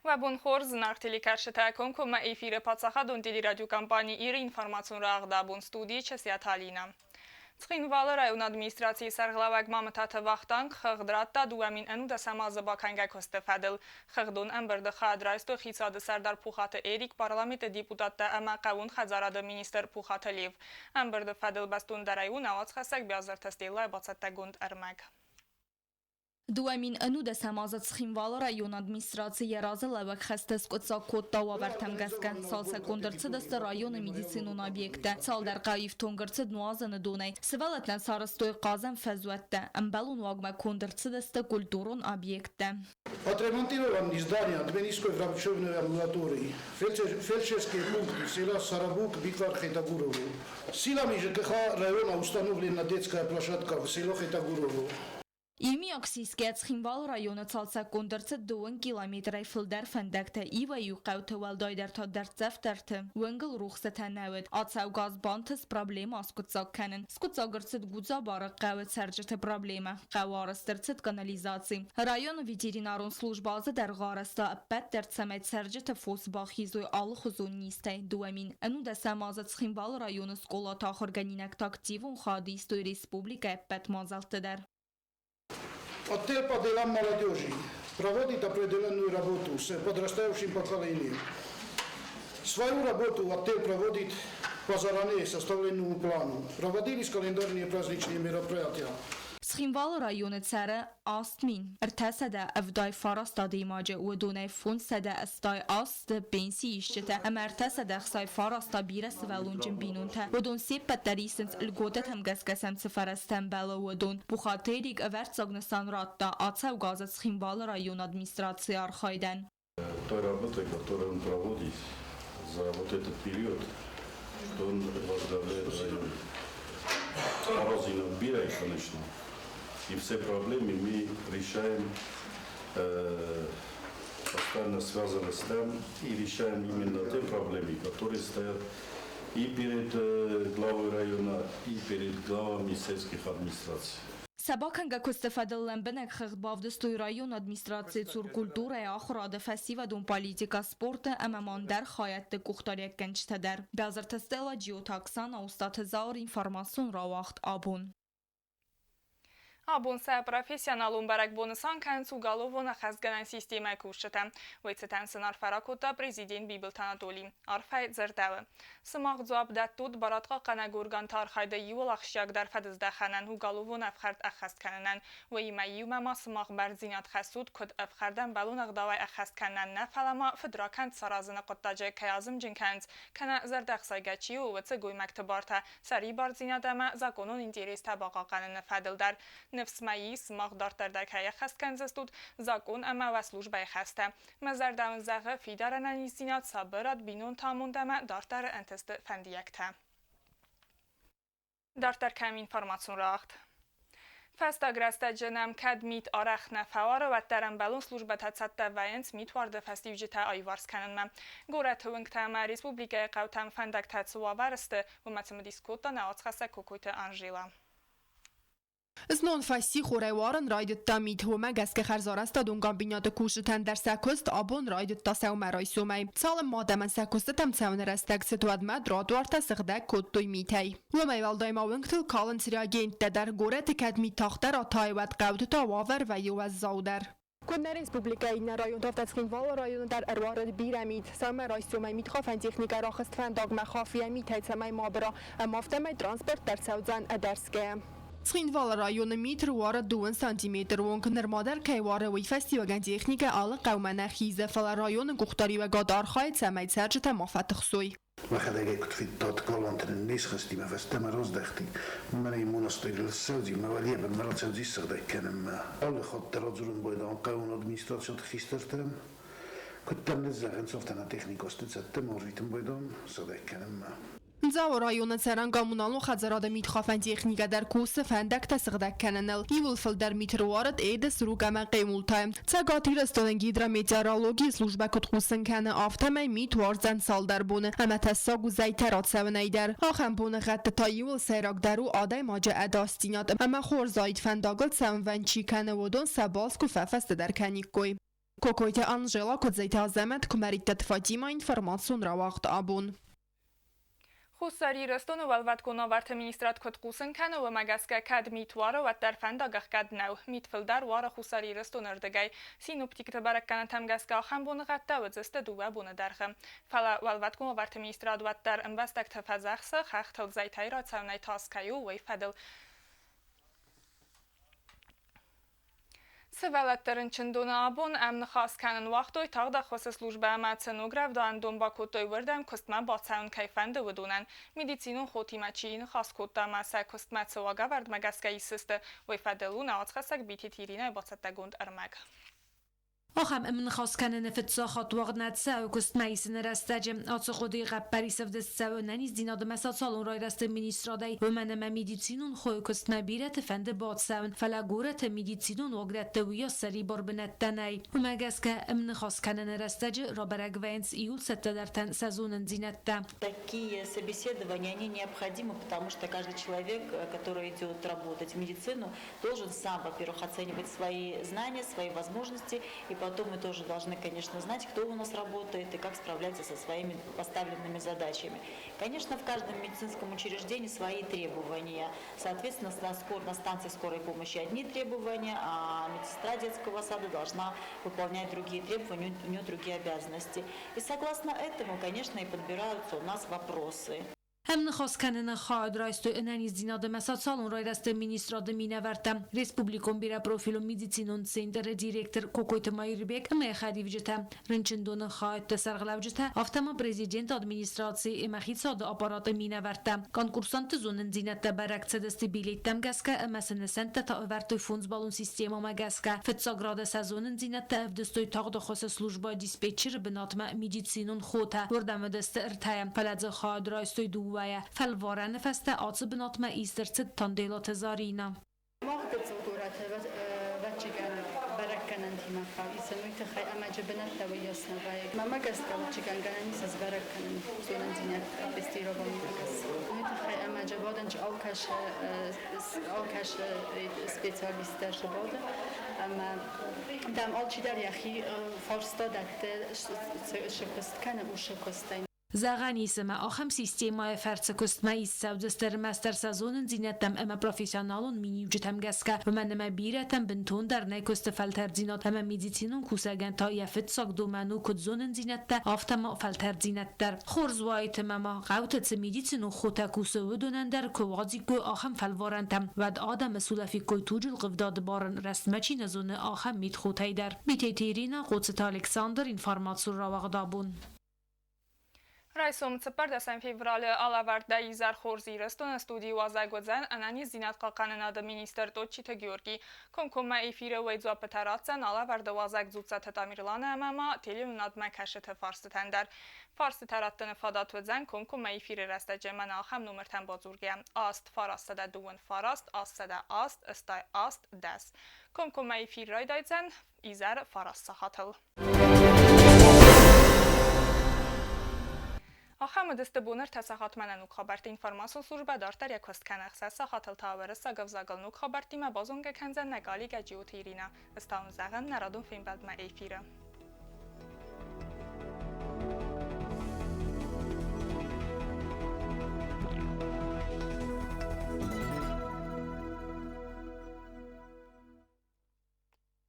Уӕ бон хорз, зынаргъ телекӕсджытӕ, комкоммӕ эфиры паддзахадон телерадиокомпани Иры информацион рӕгъды абон студийы Часиаты Алинӕ. Цхинвалы районы администрацийы сӕргълӕууӕг Мамытаты Вахтанг хыгъд радта 2019 азы бакӕнгӕ куысты фӕдыл. Хыгъдон ӕмбырды хайад райстой хицауады сӕрдар Пухаты Эрик, парламенты депутаттӕ ӕмӕ хъӕууон хӕдзарады министр Пухаты Лев. Ӕмбырды фӕдыл бӕстондӕрӕй у нӕ уацхӕссӕг Биазырты Стеллайы бацӕттӕгонд ӕрмӕг. 2019 азы Цхинвалы районы администраци йӕ разылӕууӕг хӕстӕ скъуыддзаг кодта уавӕртӕм гӕсгӕ. Цалцӕггонд ӕрцыдысты районы медицинон объекттӕ, цалдӕр хъӕуы ифтонг ӕрцыд нуазыны донӕй. Сывӕллӕттӕн сарӕзтой хъазӕн фӕзуӕттӕ, ӕмбӕлон уагмӕ конд ӕрцыдысты культурон объекттӕ. Отремонтирован здание Тбилисской врачебной амбулатории, фельдшерские пункты села Сарабук, Бикар, Хетагурово. Силами ЖКХ района установлена детская площадка в село Хетагурово. Иумиаг сисгӕ Цхинвалы районы цалцӕггонд ӕрцыд дыууын километрӕй фылдӕр фӕндӕгтӕ, иуӕй-иу хъӕуты, уӕлдайдӕр та дӕрддзӕфдӕрты, уынгыл рухсытӕ нӕ уыд. Ацӕугӕ аз бантыст проблемӕ аскъуыддзаг кӕнын. Скъуыддзаг ӕрцыд Гудзабары хъӕуы цӕрджыты проблемӕ. Хъӕуы арӕзт ӕрцыд канализаци. Районы ветеринарон службӕ азы дӕргъы арӕзта ӕппӕт дӕр, цӕмӕй цӕрджыты фос бахизой алыхуызон низтӕй. 2019 азы Цхинвалы районы скъолаты ахуыргӕнинӕгтӕ активон хайад истой республикӕйы ӕппӕт мадзӕлтты дӕр. Отдел по делам молодежи проводит определенную работу с подрастающим поколением. Свою работу отдел проводит по заранее составленному плану. Проводились календарные праздничные мероприятия. Цхинвалы районы цӕры 8379 адӕймаджы, уыдонӕй 588 пенсиисджытӕ ӕмӕ 369 та бирӕсывӕллонджын бинонтӕ. Уыдон се ппӕт дӕр исынц, льготӕтӕм гӕсгӕ сӕм цы фӕрӕзтӕ ӕмбӕлы, уыдон. Пухаты Эрик ӕвӕрццаг нысан радта ацӕугӕ азы Цхинвалы районы администрацийы архайдӕн. Той работой, которую он проводит за вот этот период, что он возглавляет район. Морозинов бирӕ, конечно, и все проблемы мы решаем постоянно связаны с тем и решаем именно те проблемы, которые стоят и перед главой района, и перед главами сельских администраций. Сӕ бакӕнгӕ куысты фӕдыл лӕмбынӕг хыгъд бавдыстой районы администрацийы цур культурӕйы, ахуырады, фӕсивӕдон политикӕ, спорты ӕмӕ ма ӕндӕр хайӕдты къухдариуӕггӕнджытӕ дӕр. Бязырты Стелла, Джиоты Оксана, Устаты Зауыр, информацион рауагъд абон. Абон сӕ профессионалон бӕрӕгбон нысан кӕнынц уголовон ӕххӕстгӕнӕн системӕйы кусджытӕ. Уый цытӕн сын арфӕ ракодта президент Бибылты Анатоли. Арфӕйы дзырдӕуы. Сымах дзуапп дӕттут барадхъахъхъӕнӕг органты архайды иууыл ахсджиагдӕр фӕдыздӕхӕнӕн уголовон ӕфхӕрд ӕххӕст кӕнынӕн. Уыимӕ иумӕ ма сымах бӕрндзинад хӕссут, куыд ӕфхӕрд ӕмбӕлон ӕгъдауӕй ӕххӕст кӕнынӕн нӕ, фӕлӕ ма фыдракӕнд саразыны хъуыддаджы кӕй азымджын кӕнынц, кӕнӕ зӕрдӕхсайгӕ чи у, уыцы гоймӕгты бартӕ, сӕрибардзинад ӕмӕ законон интерестӕ бахъахъхъӕныны фӕдыл дӕр. Ныфс мӕ ис, мах дарддӕр дӕр кӕй ӕххӕст кӕндзыстут закъон ӕмӕ уӕ службӕйы хӕстӕ. Мӕ зӕрдӕ уын зӕгъы фидар ӕнӕниздзинад, сабырад, бинонты амонд ӕмӕ дарддӕры ӕнтысты фӕндиӕгтӕ. Дарддӕр кӕм информацион рауагъд. Фӕстаг рӕстӕджы нӕм кӕд мит арӕх нӕ фӕуары, уӕддӕр ӕмбӕлон службӕтӕ цӕттӕ вӕййынц митуарды фӕстиуджытӕ аиуварс кӕнынмӕ. Горӕты уынгтӕ ӕмӕ республикӕйы хъӕутӕм фӕндӕгтӕ цы уавӕры сты, уымӕ цымыдис кодта нӕ уацхӕссӕг Кокойты Анжела. Знон фӕссихорӕй уарын райдыдта мит, уымӕ гӕсгӕ хӕрзарӕзтадон комбинаты кусджытӕн дӕр сӕ куыст абон райдыдта сӕумӕрайсомӕй. Цалынмӕ адӕмӕн сӕ куыстытӕм цӕуыны рӕстӕг цыд, уӕдмӕ тротуартӕ сыгъдӕг кодтой митӕй. Уымӕй уӕлдай ма уынгтыл калынц реагенттӕ дӕр. Горӕты кӕд мит тагъддӕр атайы, уӕд хъӕуты та уавӕр вӕййы уӕззаудӕр. Куыд нӕ республикӕйы иннӕ районты, афтӕ Цхинвалы районы дӕр ӕруарыд бирӕ мит. Сӕумӕрайсомӕй митхафӕн техникӕ рахызт фӕндагмӕ хафийӕ митӕй, цӕмӕй ма быра, ӕмӕ афтӕмӕй транспорт дӕр цӕудзӕн ӕдӕрсгӕйӕ. Цхинвалы районы мит руары дыууын сантиметры онг. Нырма дӕр кӕй уары, уый фӕстиуӕгӕн техникӕ алы хъӕумӕ нӕ хизы, фӕлӕ районы къухдариуӕгад архайы, цӕмӕй цӕрджытӕ ма фӕтыхсой. Мӕхӕдӕг ӕй куд федтат, галуанти нин не схызти, мӕ фӕстӕмӕ раздӕхти. Мӕнӕ ин монастырь ссӕудзи, мӕ уӕлйӕбӕл мӕ рацӕудзи ссыгъдӕг кӕнынмӕ. Алы хатт дӕр радзурун байдагъ хъӕуон администрациты хистӕртӕн, куыддӕр ныззӕгъынц, афтӕ нӕ техникосты цӕттӕ ма ӕрвитын байдагъ сыгъдӕг кӕнынмӕ. Дзауы районы цӕрӕн коммуналон хӕдзарады мидхафӕн техникӕ дӕр кусы фӕндӕгтӕ сыгъдӕг кӕныныл. Иууыл фылдӕр мит руарыд Эдес, Рук ӕмӕ Хъемултайы. Цӕгат Ирыстоны гидрометеорологийы службӕ куыд хъусын кӕны, афтӕмӕй мит уардзӕн цалдӕр боны ӕмӕ тӕссаг у зӕйтӕ рацӕуынӕй дӕр. Ахӕм боныгъӕдты та иууыл сӕйрагдӕр у адӕймаджы ӕдасдзинад ӕмӕ хорз аид фӕндагыл цӕуынвӕнд чи кӕны, уыдон сӕ балц куы фӕфӕстӕдӕр кӕниккой. Кокойты Анжела, Куыдзойты Азӕмӕт, Куымӕридтаты Фатимӕ, информацион рауагъд абон. Хуссар Ирыстоны Уӕлвӕткон уавӕрты министрад куыд хъусын кӕны, уымӕ гӕсгӕ кӕд мит уары, уӕддӕр фӕндаг ӕхгӕд нӕу. Мит фылдӕр уары Хуссар Ирыстоны рдыгӕй. Синоптикты бӕрӕггӕнӕнтӕм гӕсгӕ ахӕм боныгъӕдтӕ уыдзысты дыууӕ боны дӕргъы. Фӕлӕ Уӕлвӕткон уавӕрты министрад уӕддӕр ӕмбӕстӕгты фӕдзӕхсы, хӕхтыл зӕйтӕй рацӕуынӕй тас кӕй у, уый фӕдыл. Сывӕллӕтты рынчындоны абон ӕмныхас кӕнын уагътой тагъд ӕххуысы службӕ ӕмӕ цы ног рӕвдауӕндон бакодтой, уырдӕм куыстмӕ бацӕуын кӕй фӕнды, уыдонӕн. Медицинон хотимӕ чи ныхас кодта ӕмӕ сӕ куыстмӕ цы уагӕвӕрдмӕ гӕсгӕ исдзысты, уый фӕдыл у нӕ уацхӕссӕг Битеты Иринӕйы бацӕттӕгонд ӕрмӕг. Ахӕм ӕмныхас кӕныны фыццаг хатт уагъд нӕ цӕуы куыстмӕ исыны рӕстӕджы. Ацы хъуыдыйы хъӕппӕрис ӕвдыст цӕуы ӕнӕниздзинады ӕмӕ социалон райрӕзты министрадӕй, уымӕн ӕмӕ медицинон хойы куыстмӕ бирӕты фӕнды бацӕуын, фӕлӕ горӕты медицинон уагдӕтты уыйас сӕрибар бынӕттӕ нӕй. Уымӕ гӕсгӕ ӕмныхас кӕныны рӕстӕджы рабӕрӕг вӕййынц иууыл цӕттӕдӕртӕн сӕ зонындзинӕдтӕ. Такие собеседования, они необходимы, потому что каждый человек, который идет работать в медицину, должен сам, во-первых, оценивать свои знания, свои возможности, и потом мы тоже должны, конечно, знать, кто у нас работает и как справляется со своими поставленными задачами. Конечно, в каждом медицинском учреждении свои требования. Соответственно, на станции скорой помощи одни требования, а медсестра детского сада должна выполнять другие требования, у нее другие обязанности. И согласно этому, конечно, и подбираются у нас вопросы. Ӕмныхас кӕныны хайад райстой ӕнӕниздзинады ӕмӕ социалон райрӕзты министрады минӕвӕрттӕ, республикон бирӕпрофилон медицинон центры директор Кокойты Маирбег ӕмӕ йӕ хӕдивджытӕ, рынчындоны хайӕдты сӕргълӕуджытӕ, афтӕ ма президенты администрацийы ӕмӕ хицауады аппараты минӕвӕрттӕ. Конкурсантты зонындзинӕдтӕ бӕрӕг цыдысты билеттӕм гӕсгӕ ӕмӕ сын нысӕнттӕ та ӕвӕрдтой фондзбаллон системӕмӕ гӕсгӕ. Фыццаг рады сӕ зонындзинӕдтӕ ӕвдыстой тагъд ӕххуысы службӕйы диспетчеры бынатмӕ медицинон хотӕ, уырдӕм уыдысты ӕртӕйӕ, фӕлӕ дзы хайад райстой дыууӕйӕ. Фӕлварӕны фӕстӕ ацы бынатмӕ ист ӕрцыд Танделаты Заринӕ. Мах гыццыл горӕты ӕвӕццӕгӕн бӕрӕггӕнӕнтимӕ хъӕуы уый тыххӕй ӕмӕ джы бынӕттӕ уыйас нӕ вӕййы. Мӕнмӕ гӕсгӕ ӕвӕццӕгӕн ис сбӕрӕг кӕнын зонындзинӕдтӕ тестированимӕ гӕсгӕ. Уый тыххӕй ӕмӕ джы бадӕнчы алкӕсы специалист дӕр бады ӕмӕ дӕм алчидӕр йӕхи фарста дӕтты, цы куыст кӕны, уыцы куыстӕй. Зӕгъӕн ис, ӕмӕ ахӕм системӕйы фӕрцы куыстмӕ иссӕудзысты ӕрмӕстдӕр сӕ зонындзинӕдтӕм ӕмӕ профессионалон миниуджытӕм гӕсгӕ, уымӕн ӕмӕ бирӕтӕм бынтондӕр нӕй куысты фӕлтӕрддзинад ӕмӕ медицинон кусӕгӕн та йӕ фыццаг домӕн у куыд зонындзинӕдтӕ, афтӕ ма фӕлтӕрддзинад дӕр. Хорз уаид ӕмӕ ма хъӕуты цы медицинон хотӕ кусы, уыдонӕн дӕр куы уадзиккой ахӕм фӕлварӕнтӕ, уӕд адӕмы сулӕфиккой туджы лхъывдады барын, рӕстмӕ чи нӕ зоны, ахӕм мидхотӕй дӕр. Битеты Иринӕ, Хъоцыты Александр, информацион рауагъд абон. Райсом 14 февралы алӕвӕрдӕй изӕр хорз Ирыстоны студийы уазӕг уыдзӕн ӕнӕниздзинад хъахъхъӕнынады министр Тотчиты Георгий. Комкоммӕ эфиры уый дзуаппытӕ ратдзӕн алӕвӕрды уазӕг Дзуццаты Тамерланы ӕмӕ ма телеуынынадмӕ кӕсыты фарстытӕн дӕр. Фарстытӕ раттыны фадат уыдзӕн комкоммӕ эфиры рӕстӕджы мӕнӕ ахӕм номыртӕм бадзургӕ: 8 929 808 8 10. Комкоммӕ эфир райдайдзӕн изӕры 9 сахатыл. Ахӕм уыдысты боны ӕртӕ сахатмӕ нӕ ног хабӕртты информацион службӕ дарддӕр йӕ куыст кӕны. Ӕхсӕз сахатыл та уырыссаг ӕвзагыл ног хабӕрттимӕ базонгӕ кӕндзӕн нӕ галигӕ Джиоты Иринӕ. Ӕз та уын зӕгъын нӕ радон фембӕлдмӕ эфиры.